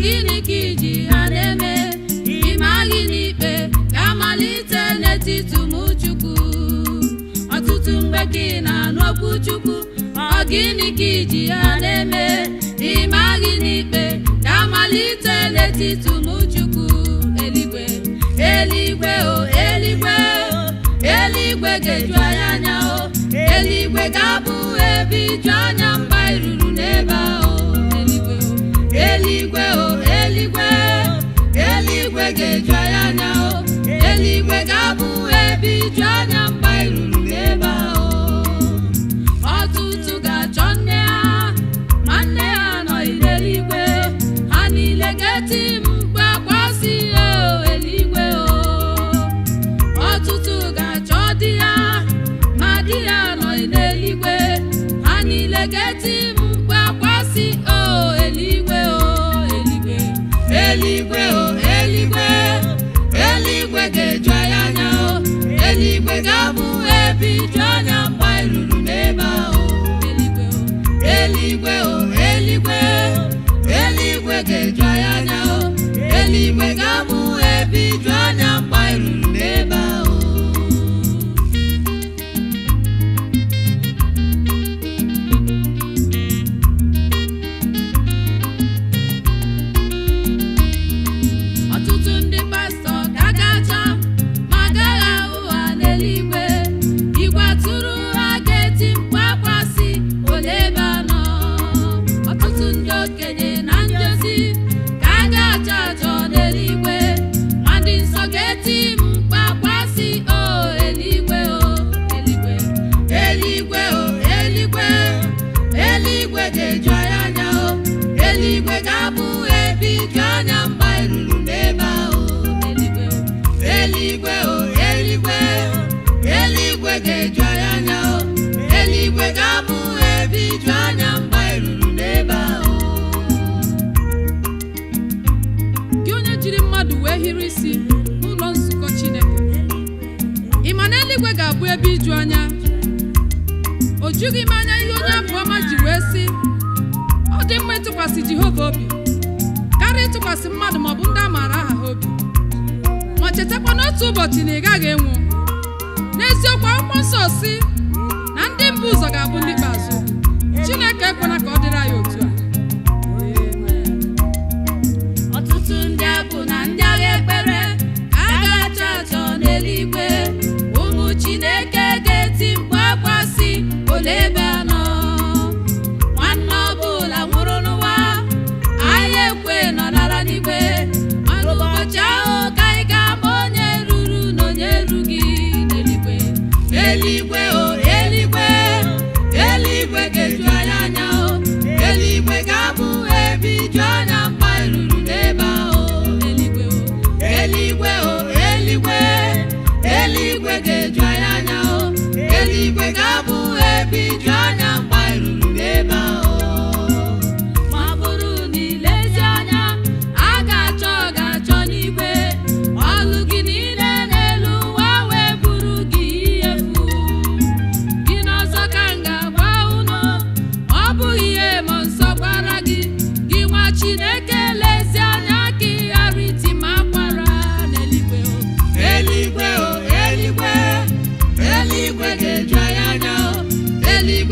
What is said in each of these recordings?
Gịnị ka iji ha na-eme? Ịmaghị n'ikpe ga-amalite n'etiti ụmụ Chukwu. Ọtụtụ mgbe ka ị na-anụ okwu Chukwu, ọ gịnị ka iji ha na-eme? Ịmaghị n'ikpe ga-amalite n'etiti ụmụ Chukwu. Eluigwe, eluigwe o, eluigwe, eluigwe ga-eju anyị anya o. Eluigwe ga-abụ ebe iju anya mgbe anyị ruru n'ebe ahụ. Eluigwe o, eluigwe o, eluigwe, eluigwe ga-eju anyị anya o. Eluigwe ga-abụ ebe iju anya mgbe anyị ruru n'ebe ahụ. Ọtụtụ ga-achọ nne ha, ma nne ha anọghị n'eluigwe. Ha niile ga-eti mkpu akwa sị, o eluigwe o. Ọtụtụ ga-achọ di ya, ma di ya anọghị n'eluigwe. Ha niile ga-eti mkpu akwa sị, o eluigwe o, eluigwe, eluigwe o, eluigwe, eluigwe ga-eju anyị anya o. Eluigwe ga-abụ ebe iju anya mgbe anyị ruru n'ebe ahụ. Eluigwe o, eluigwe o, eluigwe, eluigwe ga-eju anyị anya o. Eluigwe ga-abụ ebe iju anya mgbe anyị ruru n'ebe ahụ. Ọtụtụ ndị pastọ ka ga-achọ ma agaghị ahụ ha n'eluigwe. Igwe atụrụ ha ga-eti mkpu akwa sị, ole ebe a nọ? Ọtụtụ ndị okenye na ndị ozi ka a ga-achọ achọ n'eluigwe, ma ndị nsọ ga-eti mkpu akwa sị, o eluigwe o, eluigwe, eluigwe o, eluigwe, eluigwe ga-eju anyị anya o. Eluigwe ga-abụ ebe iju anya mgbe anyị ruru n'ebe ahụ. Eluigwe o, eluigwe o, eluigwe, eluigwe ga-eju anyị anya o. Eluigwe ga-abụ ebe iju anya mgbe anyị ruru n'ebe ahụ. Gị onye jiri mmadụ wee hiri isi n'ụlọ nzukọ Chineke, ị ma na eluigwe ga-abụ ebe iju anya? O jughị m anya ihe onye abụ ọma ji wee sị, ọ dị mma ịtụkwasị Jehova obi karịa ịtụkwasị mmadụ maọbụ ndị a maara aha ha obi. Ma chetakwa n'otu ụbọchị na ị gaghị enwu. N'eziokwu, akwụkwọ nsọ si na ndị mbụ ụzọ ga-abụ ndị ikpeazụ. Chineke ekwela ka ọ dịrị anyị otu a. Ọtụtụ ndị abụ na ndị agha ekpere ka a ga-achọ achọ n'eluigwe. Ụmụ Chineke ga-eti mkpu akwa sị, ole ebe a nọ? Nwanne ọbụla nwụrụ n'ụwa, anyị ekwe nọnara n'igwe. Ma n'ụbọchị ahụ ka anyị ga-ama onye ruru na onye erughị n'eluigwe. Eluigwe o, eluigwe, eluigwe ga-eju anyị anya o. Eluigwe ga-abụ ebe iju anya mgbe anyị ruru n'ebe ahụ. Eluigwe o, eluigwe o, eluigwe, eluigwe ga-eju anyị anya o. Eluigwe ga-abụ ebe iju anya mgbe anyị ruru n'ebe ahụ. Ma ọ bụrụ na ilezi anya, a ga-achọ ga-achọ n'igwe. Ọlụ gị niile n'elu ụwa wee bụrụ gị ihe efu. Gị n'ọzọ ka m ga-agwa unu, ọ bụghị ihe ma nsọ gwara gị. Gị nwa Chineke, lezi anya ka ị ghara iti ma akwara n'eluigwe o. Eluigwe o, eluigwe, eluigwe ga-eju anyị anya o. Eluigwe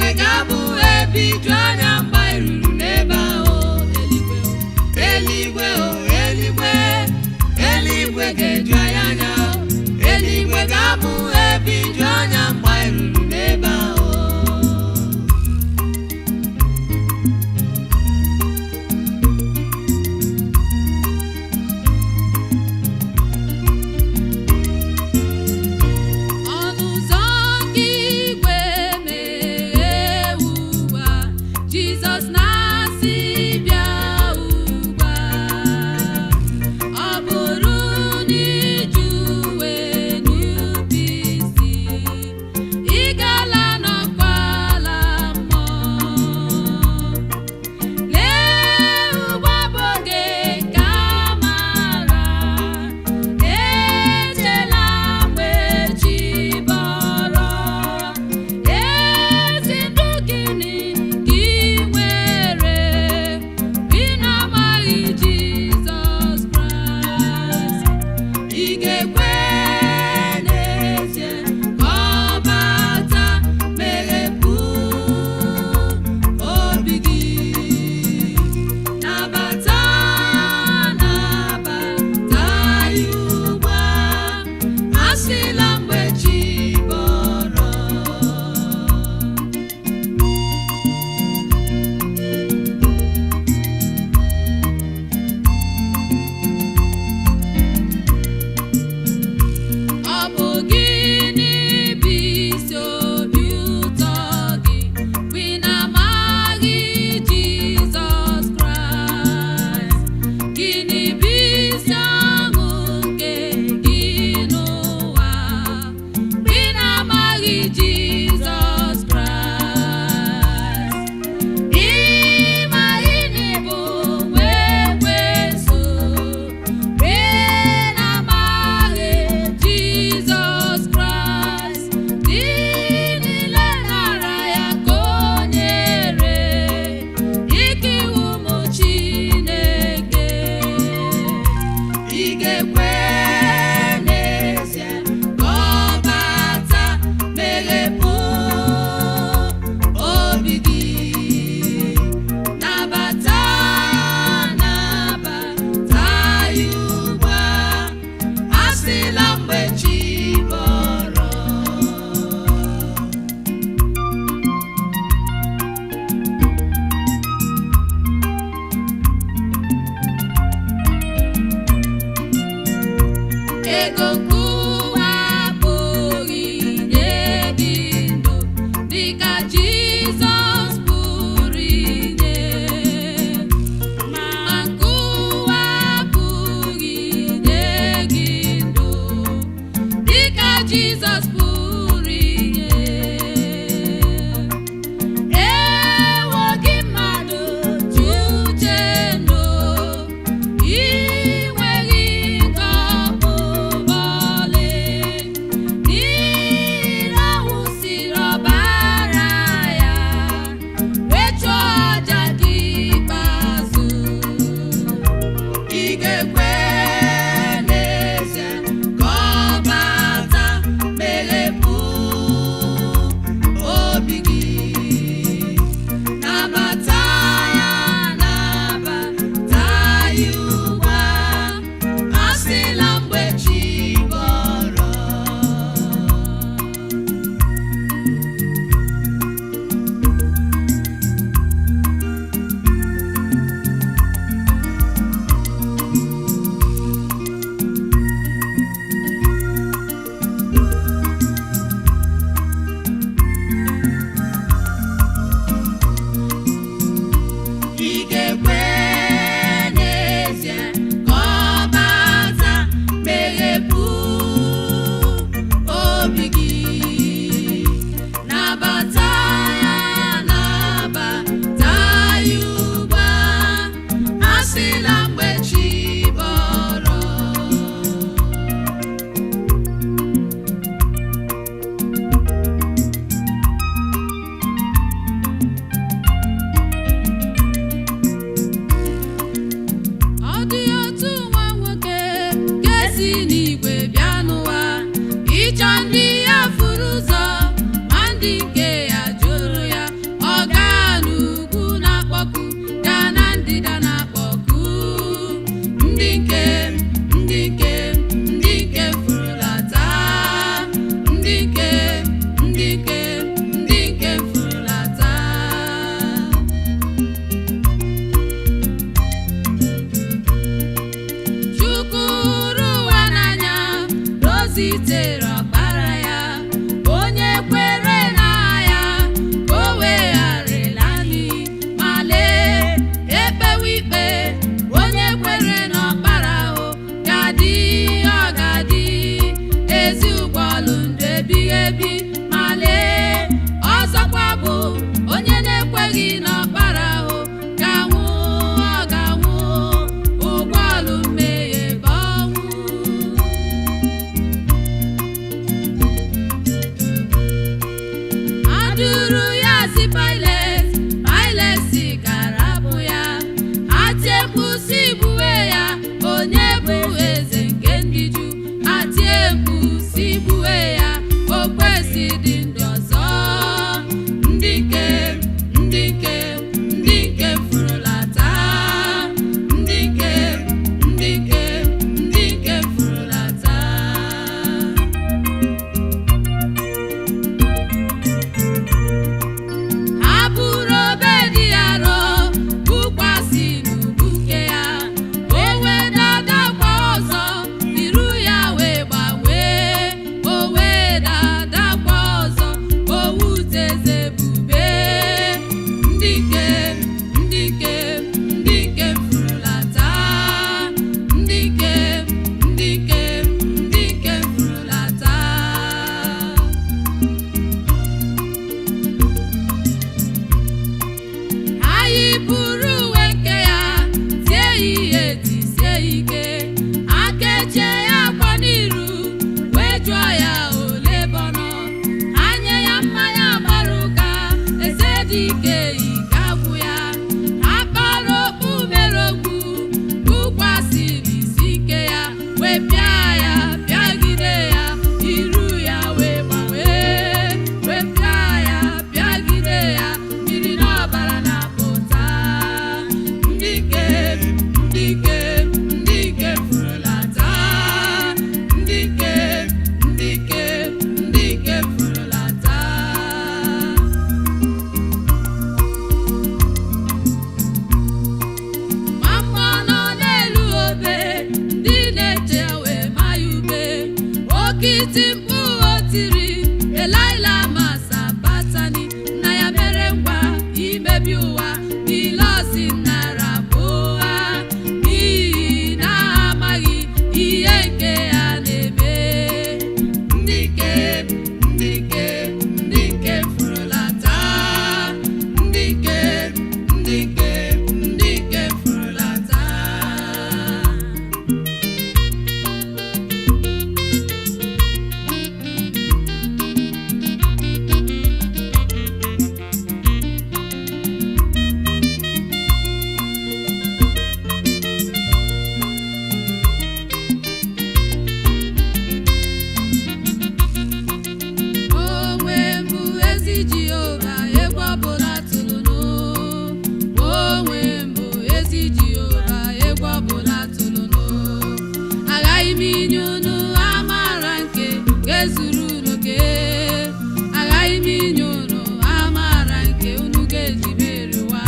Ego nke ụwa apụghị inye gị ndụ dịka Jizọs pụrụ inye. Ma nke ụwa apụghị inye gị ndụ dịka Jizọs pụrụ inye. Ewo gị mmadụ ji uche ndụ, ị nweghị nke ọbụbọlị, n'ihi na ọ wụsịrị ọbara ya wee chụọ aja dị ikpeazụ. Ị ga-ekwe n'ezie ka ọ bata meghepụ obi gị, nabata ya, nabata ya ugbu a, asịla mgbe chi bọrọ. Ị ga-ekwe n'ezie ka ọ bata meghepụ obi gị, nabata ya, nabata ya ugbu a, asịla mgbe chi bọrọ. Ọ dị otu nwa nwoke ga-esi n'igwe bịa n'ụwa ịchọ ndị ya furu ụzọ, ma ndị nke ya jụrụ ya. Ọ gaa n'ugwu na-akpọku, gaa na ndịda na-akpọku, ndị nke m, ndị nke m, ndị nke m furulata, ndị nke m, ndị nke m, ndị nke m furulata. Chukwu hụrụ ụwa n'anya, o zitere ọkpara ya, onye kwere na ya ka o wegharịla anyị. Ma lee, ekpewe ikpe, onye kwere n'ọkpara ahụ ga-adị, ọ ga-adị ezi ụgbọọlụ ndụ ebighị ebi. Ma lee, ọzọkwa bụ onye na-ekweghị n'ọkpara ahụ ga-anwụ, ọ ga-anwụ, ụgbọọlụ mmehie bụ ọnwụ. Adụrụ ya si Pilet, Pilet si karapụ ya, ha tie mkpu si gbuwe ya, onye bụ eze nke ndị Juu. Ha tie mkpu si gbuwe ya, o kwesịrị. Oke iti mkpu o tiri, Elaịla Masabatani, nna ya mere ngwa imebi ụwa niile, ọsị nara bụ ụgha, n'ihi na ha amaghị ihe nke ha na-eme. Ndị nke, ndị nke, ndị nke furula taa. Ndị nke, ndị nke, ndị nke furula taa. Onwe mbụ ezi Jehova, egwu ọbụla tụlụnụ. Onwe mbụ ezi Jehova, egwu ọbụla tụlụnụ. Aghaghị m inye unu amara nke ga-ezuru unu oke. Aghaghị m inye unu amara nke unu ga-eji meri ụwa.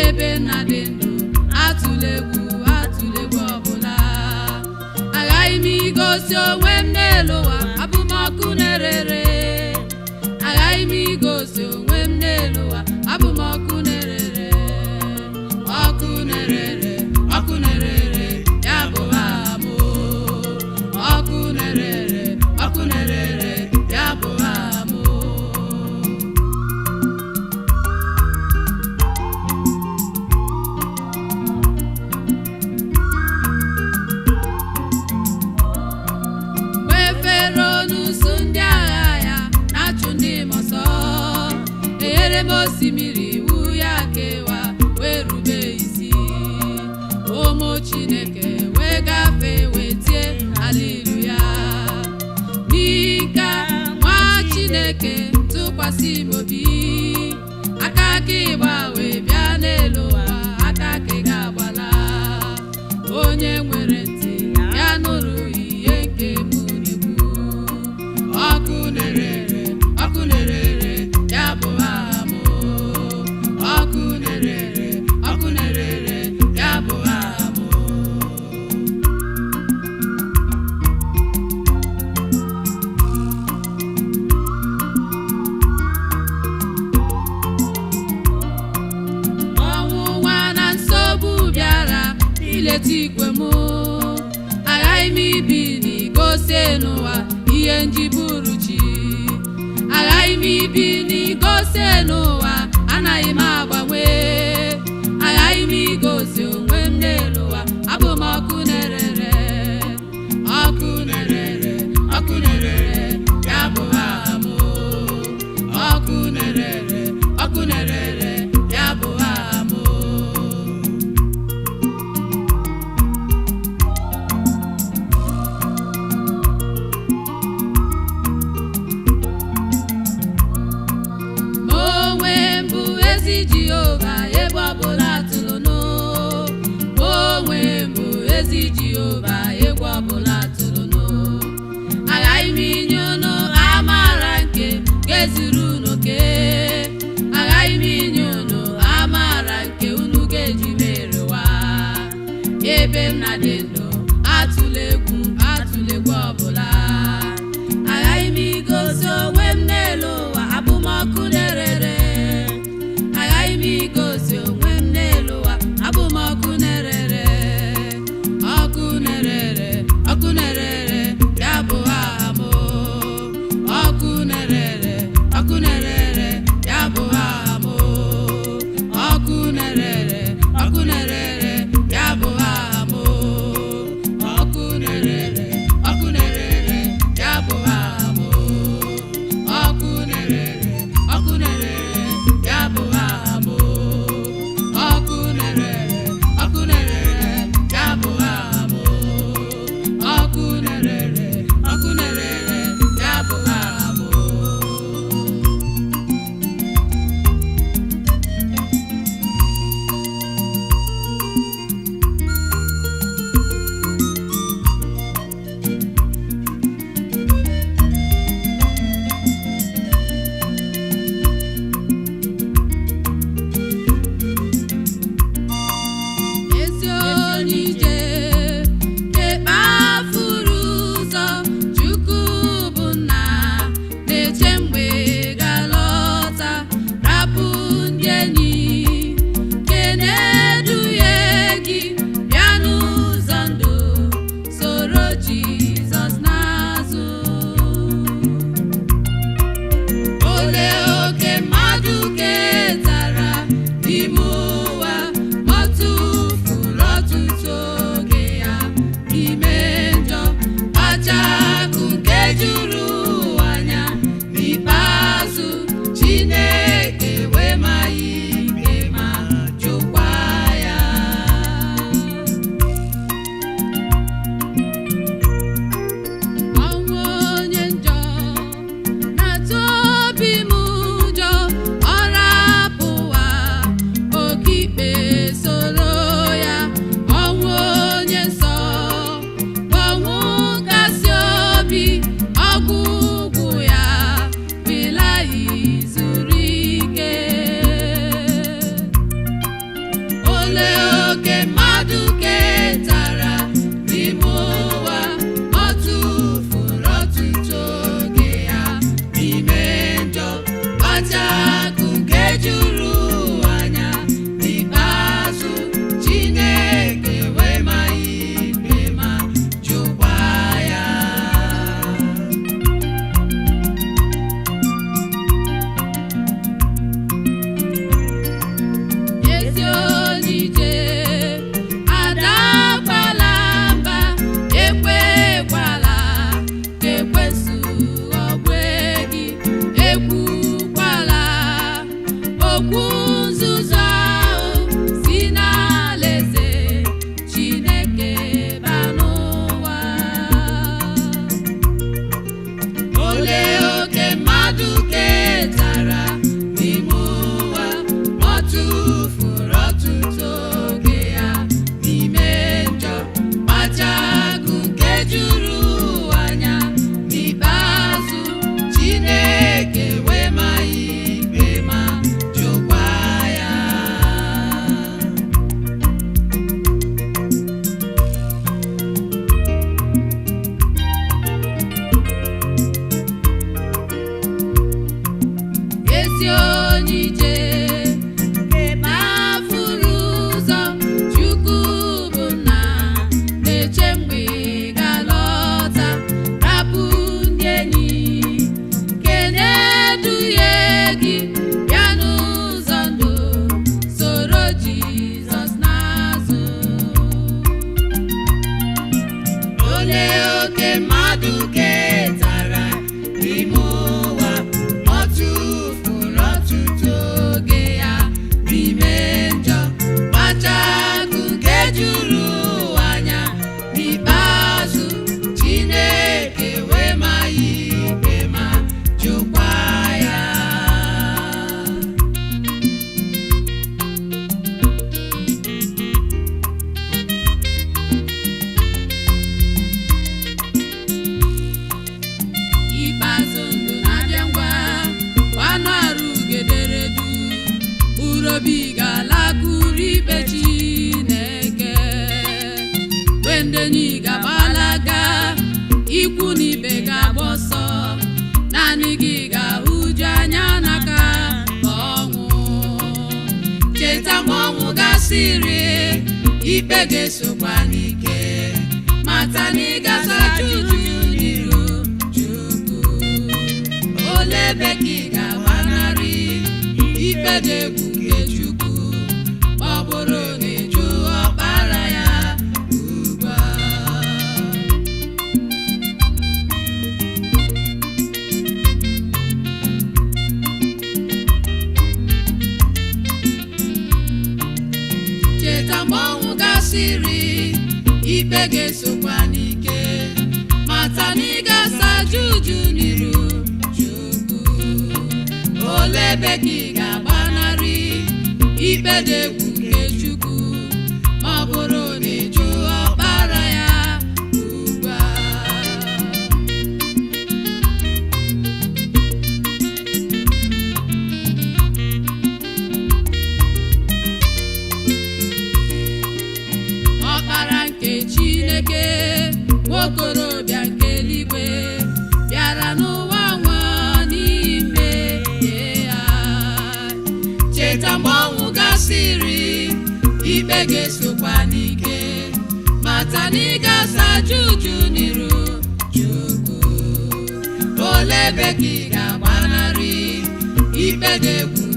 Ebe nna dị ndụ, atụla egwu, atụla egwu ọbụla. Aghaghị m igosi onwe m n'elu ụwa, abụ m ọkụ na-erere. Aghaghị m igosi onwe m n'elu ụwa, abụ m ọkụ na-erere. Ọkụ na-erere, ọkụ na-erere, ya bụ aha m. Ọkụ na-erere, ọkụ na-erere, ya bụ aha m. Mgbe fero n'usu ndị agha ya na-achụ ndị m ọsọ, enyere m osimiri iwu ya kewa wee rube isi. Ụmụ Chineke wee gafee wee tie haleluya. N'ike nwa Chineke tụkwasị m obi, aka aka ịgba wee bịa n'elu ụwa, aka aka ị ga-agbala. Onye nwere ntị ya nụrụ ihe nke mụ na-ekwu. Ọkụ na-erere, ọkụ na-erere, ya bụ aha m. Ọkụ na-erere, ọkụ na-erere, ya bụ aha m. Ọnwụnwa na nsogbu bịara ileta igwe m, aghaghị m ibi n'igosi n'ụwa ihe njiburu chi. Aghaghị m ibi n'igosi n'ụwa, anaghị m agbanwe. Aghaghị m igosi onwe m n'elu ụwa, abụ m ọkụ na-erere. Ọkụ na-erere, ọkụ na-erere, ya bụ aha m. Ọkụ na-erere, ọkụ na-erere, ya bụ aha m. Ma onwe m bụ ezi Jehova, ebe ọbụla tụlụnụ. Ma onwe m bụ ezi Jehova, egwu ọbụla tụlụnụ. Aghaghị m inye unu amara nke ga-ezuru unu oke. Aghaghị m inye unu amara nke unu ga-eji mere ụwa. Ebe m na-adị ndụ, atụla egwu, atụla egwu ọbụla. Aghaghị m igosi onwe m n'elu ụwa, abụ m ọkụ na-erere. Aghaghị m igosi onwe m n'elu ụwa, abụ m ọkụ na-erere. Ọkụ na-erere, ọkụ na-erere, ya bụ aha m. Ọkụ na-erere, ọkụ na-erere, ya bụ aha m. Ọkụ na-erere, ọkụ na-erere, ya bụ aha m. Olee oke mmadụ ketara n'ime ụwa, ọ tụfuru ọtụtụ oge ya n'ime njọ, kpachakụ nke juru ụwa anya. N'ikpeazụ Chineke wee ma ya ikpe ma jụkwa ya. Ikpeazụ ndụ na-abịa ngwa, anụ arụ gederedu, urobi ga-alakụrụ ikpe Chineke. Kwendenyi ga-agbalaga, ikwu na ibe ga-agba ọsọ, naanị gị ga-ahụju anya n'aka ọnwụ. Cheta ma ọnwụ gasịrị, ikpe ga-esokwa n'ike, mata na ị gasa ajụjụ n'iru Chukwu. Olee ebe ka ị ga-agbanarị ikpe dị egwu nke Chukwu, ma ọ bụrụ na ị jụ ọkpara ya ugbu a? Cheta mgbe ọnwụ gasịrị, ikpe ga-esokwa n'ike, mata na ị ga-asa juju n'iru Chukwu. Olee ebe ka ị ga-agbanarị ikpe dị egwu nke Chukwu, ma ọ bụrụ na ị jụ ọkpara ya ugbu a? Ọkpara nke Chineke, nwokorobịa nke eluigwe, bịara n'ụwa nwa n'ime ya. Cheta mgbe ọnwụ gasịrị, ikpe ga-esokwa n'ike, mata na ị ga-asa juju n'iru Chukwu. Olee ebe ka ị ga-agbanarị ikpe dị egwu?